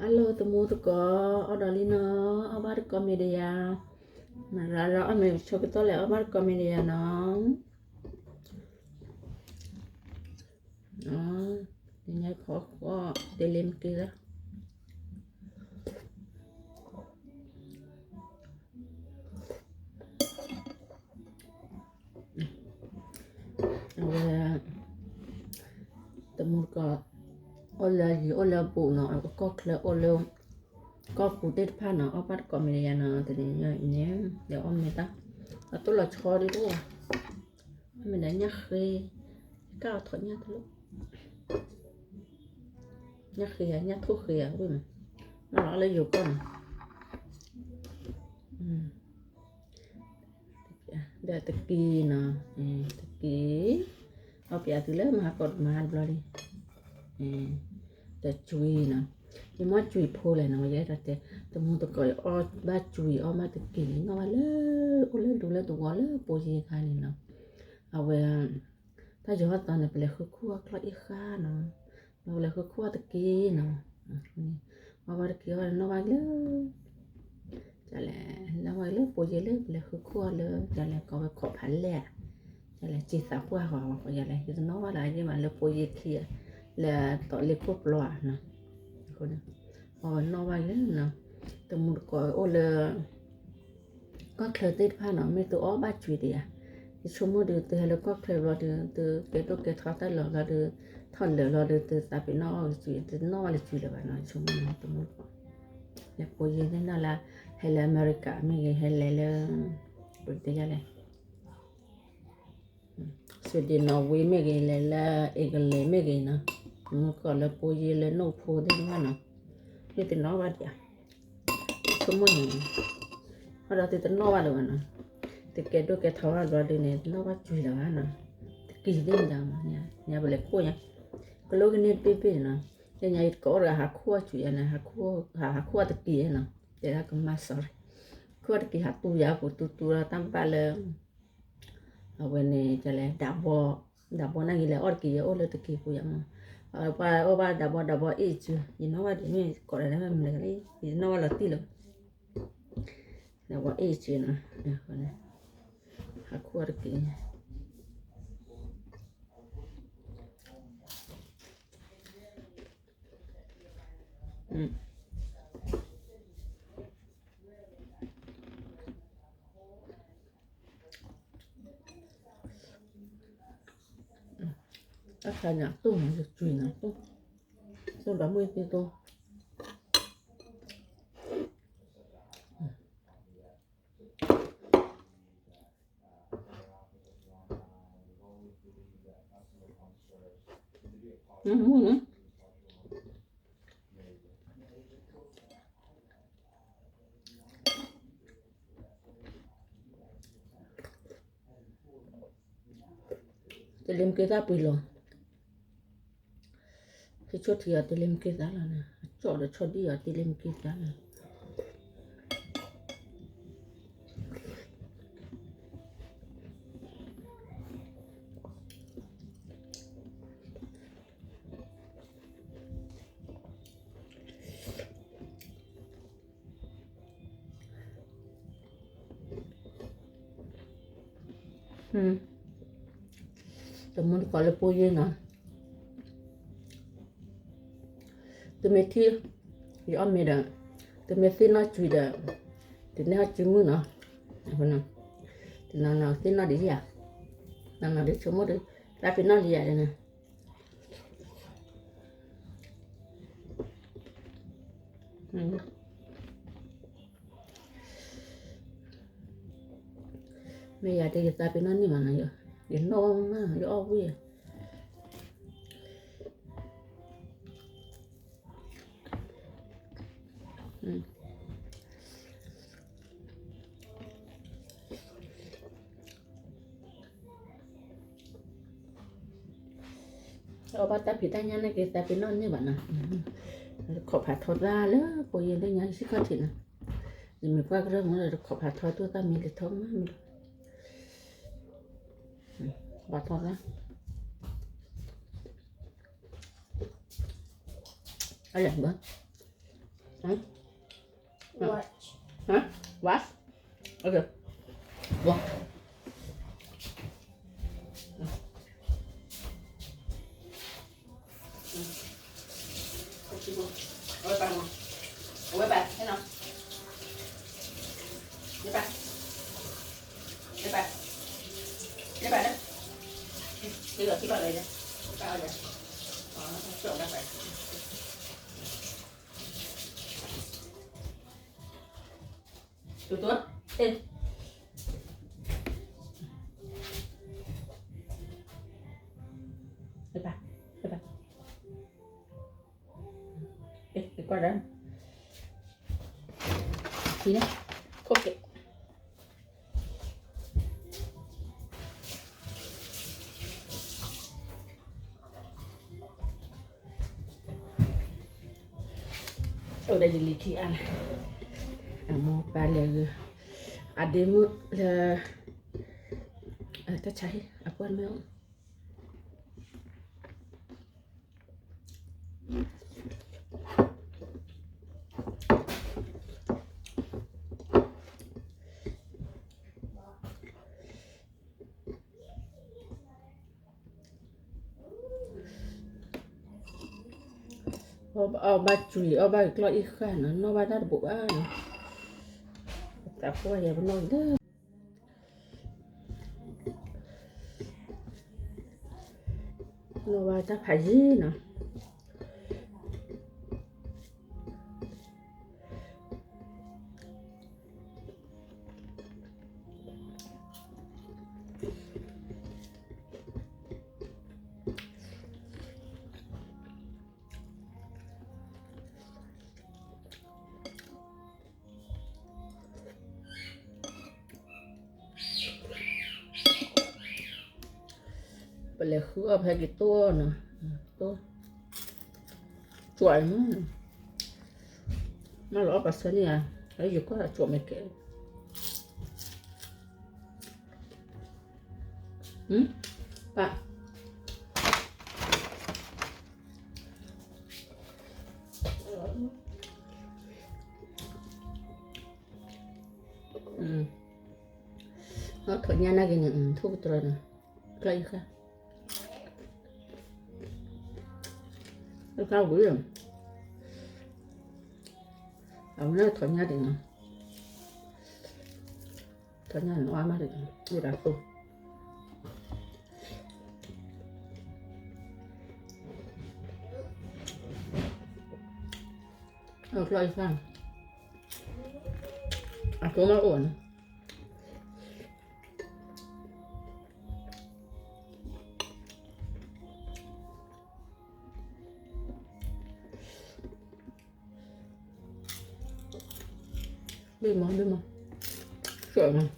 Hello သမူသကိး, အီၣ်ဒီးလံနီၤ, အီၣ်ဘၣ်တကိးမံၤဒီးယၤ, မၤရၤလီၤအီၣ်မ့ၤဆိကတီၢ်လဲၣ်, အီၣ်ဘၣ်တကိးမံၤဒီးယၤနီၤ. ညါဖီဃီ တ့လ့မ့ၢ်က့ၤလၢ အဝဲ သမူသကိး အိၣ်လၢယံၤအိၣ်လၢဘူးနီၤ, ကီၢ်ချၢအိၣ်လၢ ကီၢ်ပူၤသ့ၣ်တဖၣ်နီၤ, အီၣ်ဘၣ်တကိးမံၤဒီးယၤနီၤ, တနံၤညါအံၤန့ၣ် ယအီၣ်မ့ၤတၢ် အတိၢ်လီၤဆီဒ်အိၣ်ဘၣ်, အီၣ်မ့ၤဒီးညၣ်ဃ့, ကၢ်အီၤထီၣ်ညၣ်တလိၣ်, ညၣ်ဃ့ဧါ, ညၣ်ထိၣ်ဃ့ဧါ, ဝံၣ်မး, မ့ၢ်လီၤအီၣ်လၢယိၤကီၢ်နီၤ. ဒီးတက့ၢ်နီၤ, တက့ၢ်, အီၣ်ပျးသုလၢမဟါကီးမဟါတဘျီလံ, ဒီးကွံာ်နီၤ, ယမ့ၢ်ကွံာ်ဖိလဲၣ်နီၤ, ယအဲၣ်ဒိးတဲ သမူသကိး ယအီၣ်ဘၣ်ကွံာ် အီၣ်ဘၣ်တက့ၢ်န့ၣ် နီၣ်ဘၣ်လၢ အိၣ်လၢဒူလၢသဝီလၢပိယ့ခါန့ၣ်နီၤ, အဝဲ တၢ်ယီၤဟီၣ်သီန့ၣ် ပလဲၤဃုခူၣ်အီၣ်ကျီၢ်အ့ၣ်ဃါနီၤ, ပလဲၤဃုခူၣ်အီၣ်တက့ၢ်နီၤ, အီၣ်ဘၣ်တက့ၢ်အီၣ်နီၣ်ဘၣ်လၢ တလဲၤ နီၣ်ဘၣ်လၢပိယ့လၢပလဲၤဃုခူၣ်အီၣ်လၢ တလဲၤကိးဝဲခိးဖးလဲၢ်, တလဲၤစံးသးပှၢ်ဃီ, ယလဲၤ ယတနီၣ်ဘၣ်လၢယမးလၢပိယ့ခံ, လၢသီလ့ခိၣ်ပျီနီၤ, အီၣ်ဝဲနီၣ်ဘၣ်လၢနီၤ, သမူသကိးအိၣ်လၢ ကီၢ်ချၢသ့ၣ်တဖၣ်နီၤ, မ့ၢ်သုအီၣ်ဘၣ်ကွံာ်ဒံးဧါ, ယဆိကမိၣ်ဒီး သုဟဲလၢကီၢ်ချၢဘျီဒီး သုကဲဒိၣ်ကဲထီတၢ်လီၢ်ဘျီဒီး ထီၣ်လၢာ်ဘျီဒီး သုသးပ့ၤနီၣ်အီၣ်ကွံာ်, သုတနီၣ်ဘၣ်လၢကွံာ်လၢၤဘၣ်နီၤ, ယဆိကမိၣ်န့ၣ် သမူသကိး, လၢပိယ့သ့ၣ်နီၤလၢ ဟဲလၢအမဲရကၤမ့ၢ်ဂ့ၤ, ဟဲလဲၤလၢ ပတဲယလဲၣ် Sweden Norway မ့ၢ်ဂ့ၤ, လဲၤလၢ England မ့ၢ်ဂ့ၤနီၤ, သမူသကိးလၢပိယ့လၢနိၣ်ဖိသ့ၣ်တဖၣ်နီၤ, မ့ၢ်တနီၣ်ဘၣ်ဒံးဧါ, ဆိကမိၣ်န့ၣ်, အဒီးသုတနီၣ်ဘၣ်လၢၤဘၣ်နီၤ, သုကဲဒိၣ်ကဲထီဘၣ်ဘျီဒုန့ၣ် တနီၣ်ဘၣ်ကွံာ်လၢၤဘၣ်နီၤ, တက့ၢ်သ့ၣ်မတၤမး, ညါပလဲၤခိၣ်ညါ, ကလိကန့ၢ်တဘ့ၣ်ဘ့ၣ်နီၤ, ညါယတကိးအီၣ်တဂၤဟးခိၣ်ကွံာ်ယၤန့ၣ်, ဟးခိၣ်တက့ၢ်နီၤ, တဲဒၣ်ကမါ sorry, ခိၣ်တက့ၢ်ဟးတူၢ်ယၤပူၤတူတူဒီးတၢ်ဘၣ်လၢ အဝဲန့ၣ် ကလဲၤ ဒးဘီ, ဒးဘီန့ၣ်ဂ့ၤလဲၤအီၣ်တက့ၢ် ယအိၣ်လၢတက့ၢ်ပူၤယၤမး, ပှၤအိၣ်ဘၣ်ဒးဘီ ဒးဘီအ့ၣ်စု, ယနီၣ်ဘၣ်ဒ်မ့ၢ်ကိးဒၣ်မ့ၢ်မနုၤလဲၣ်, ယနီၣ်ဘၣ်လီၤတံၢ်လီၤ, ဒးဘီအ့ၣ်စုနီၤ, ဟးခိၣ်တက့ၢ် တၢ်ခါညါတိၢ်န့ၣ် ယကွံာ်န့ၣ်တိၢ်, တိၢ်ဒီးမုၢ်သ့ၣ်တိၢ်, တလ့မ့ၢ်က့သၣ်ပှ့ၤလီၤ, ဟဲဆိၣ်ထံအီၤ တလ့မ့ၢ်က့သၣ်လီၤန့ၣ်, အကၠီၣ်ဒီးဆီဒံၣ်အီၤ တလ့မ့ၢ်က့သၣ်လီၤ. တမူတကိးလၢပိယ့နီၤ, တမ့ၢ်ထံၣ် ယအီၣ်မ့ၤဒီး, တမ့ၢ်သ့ၣ်နီၣ်ကွံာ်ဒီး, တန့ၢ်ဟီၣ်ကွံာ်မုၢ်နီၤ, တနီၤနီၤသ့ၣ်နီၣ်ဒံးဧါ, နီၤနီၤဒ်ဆိကမိၣ်ဒီး, သးပ့ၤနီၣ်လံယၤန့ၣ် မ့ၢ်ယၤတဲ ယသးပ့ၤနီၣ်န့ၢ်မးနီၤ, ယနီၣ်မး ယအီၣ်ဝံၣ် အီၣ်ဘၣ်တၢ်ဖံးတၢ်ညၣ်န့ၣ်က့ၤ သးပ့ၤနီၣ်န့ၢ်ဘၣ်နီၤ, တခိးဖးထီသးလၢပိယ့လၢညါယစ့ၢ်ကီးထံးနီၤ, ယမ့ၢ်ပှၢ်ကရၢမ့ၢ်ဒီးတခိးဖးထီဒိၣ်သၣ်မံၤလံထီမးမ့ၢ်ဒီး, ဖးထီသး အလဲၣ်ဘၣ်, Huh? Watch. Huh? Watch? Okay. Watch. Tutua. Ê. Ê ba. Ê ba. Ê, ê, qua đó. Gì đó. Khô kệ. Ơ, đây là lý khi ăn. À, mua ba lẹ gơ. À, đêm mưa là, à, ta chạy, à, quên mẹ. Ơ, ba, ơ, ba chuối, ơ, ba cló ih khăn nó, nó ba đắt bộ ba nó. Tao qua giờ nó đó. Nó ba chắc phải gì nó. Pလဲၤဃုအီၣ်ဖဲက့ၤ တိၢ်နီၤ, တိၢ်, ကွၢ်, မ့ၢ်လီၤအီၣ်ပှၤဆၢန့ၣ်ဧါ, ယကွၢ်ကွၢ်မဲာ်ကဲ, ပၢ် အထီၣ်ညါနာ်က့ၤန့ၣ် ထူၣ်ကတြီၤန့ၣ်, ကျီၢ်ယခါ, အခါဝံၤ, အဝဲန့ၣ်ထီၣ်ညါဒံးနီၤ, ထီၣ်ညါန့ၣ်အါမးဒံး, အိၣ်ဒၣ်သိ, အကျီၢ်ယခါ, အကျိမ့ၢ်အိၣ်န့ၣ် ဘ့ၣ်မး ဘ့ၣ်မး, ကၢၣ်မး,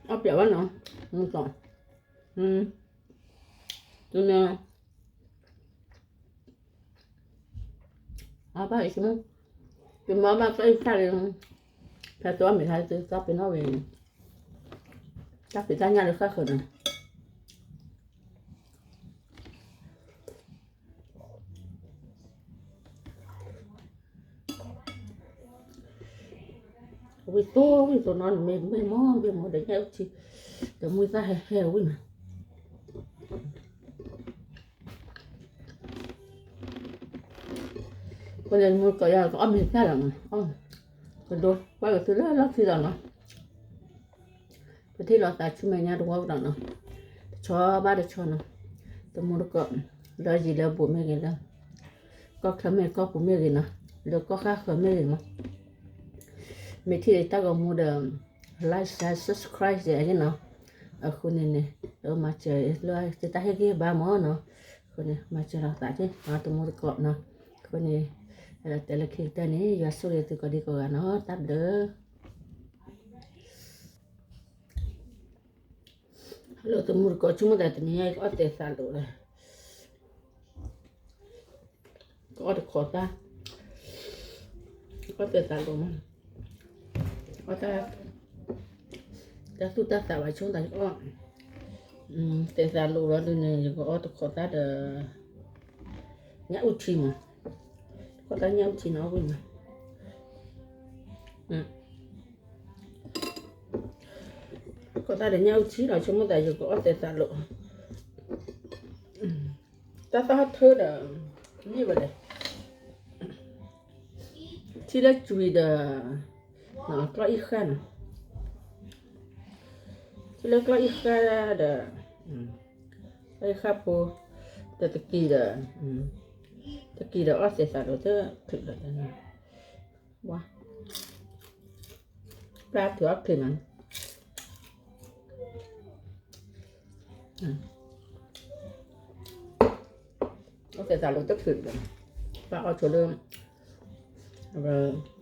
အီၣ်ပျးဝဲနီၤ, မုၢ်ကီၢ်, တမ့ၢ် အဘၣ်အံၤ, ယမၤဘၣ်သးအံၤခါလံ, ဖဲသိအီၣ်မ့ၤခါသုသးပ့ၤနီၣ်ဝဲ, တၢ်ဖံးတၢ်ညၣ်လၢဃၣ်ဃၢၤန့ၣ် ဝံၢ်သိ ဝံၢ်သိနီၤ မ့ၢ်မ့ၢ်မ့ၢ်မ့ၢ်ဒီးညၣ်အုၣ်ထံ, ဒီးမုၢ်သၣ်ဟဲဟဲဝံၣ်မး, အဃိန့ၣ် မုၢ်ကီၢ်ယၤ ကအီၣ်မ့ၤသၣ်လီၤမး, ကဒိကွၢ်က့ၤသုလၢလီၢ်ခံလီၤနီၤ. ပထံၣ်လိာ်သးဆူမဲာ်ညါတဝီကဒီးနီၤ, တဆီဘၣ်တဆီနီၤ, တမူတကိး, လၢယံၤလၢဘူးမ့ၢ်ဂ့ၤ, လၢကီၢ်ချၢမ့ၢ်ကီၢ်ပူၤမ့ၢ်ဂ့ၤနီၤ, လၢကီၢ်ဃၣ်ဃၢၤမ့ၢ်ဂ့ၤမး, မ့ၢ်ထံၣ်တၢ်ဂီၤမူဒီး like share subscribe ယဲနီၤ, အဃိန့ၣ်န့ၣ် မၤစၢၤလၢတၢ်ဟ့ၣ်ဂံၢ်ဘါမးနီၤ, အဃိန့ၣ် မၤစၢၤလိာ်သးက့ၤ တမူတကိးနီၤ, အဃိန့ၣ် တဲလၢခံကတၢၢ်န့ၣ် ယွၤဆိၣ်ဂ့ၤသုကိးဒံကိးဂၤနီၤ, တၢ်ဘျုး ဟဲလီၤ တမူတကိး ဆိကမိၣ်သးတနံၤညါအံၤ ကအီၣ်တဲာ်သးလိာ်လီၤ, အီၣ်တခိးသၣ်, အီၣ်သဲးသးလိာ်မး, အီၣ်တၢ်သူၣ်တၢ်သးဘၣ်ဆိသးအီၣ်, သဲးသးလိာ်လီၤဒုန့ၣ် ယကအီၣ်တခိးသၣ်ဒီး ညၣ်အူထံမး, တခိးသၣ်ညၣ်အူထံန့ၣ်အီၣ်ဝံၤမး, တခိးသၣ်ဒီးညၣ်အူထံလီၤ ဆိကမိၣ်သးယကအီၣ်သဲးသးလိာ်, တၢ်သၣ်ထၢဒီး မ့ၢ်ဝဲလဲၣ်, ထံလၢကွံာ်ဒီး ကျီၢ်အံၣ်ဃၣ်နီၤ, ထံလၢကျီၢ်အံၣ်ဃၣ်ဒီး ကျီၢ်အံၣ်ဃၣ်ဖိ, ဒီးတက့ၤဒီး, တက့ၤဒီးအီၣ်သဲးသးလိာ်တချုးလီၤ, ဝါ, ပျၢ်ထုးအီၣ်ချုးနီၤ, အီၣ်သဲးသးလိာ်တချုးလီၤ, ပၢ်အီၣ်ဆိလၢ အဝဲ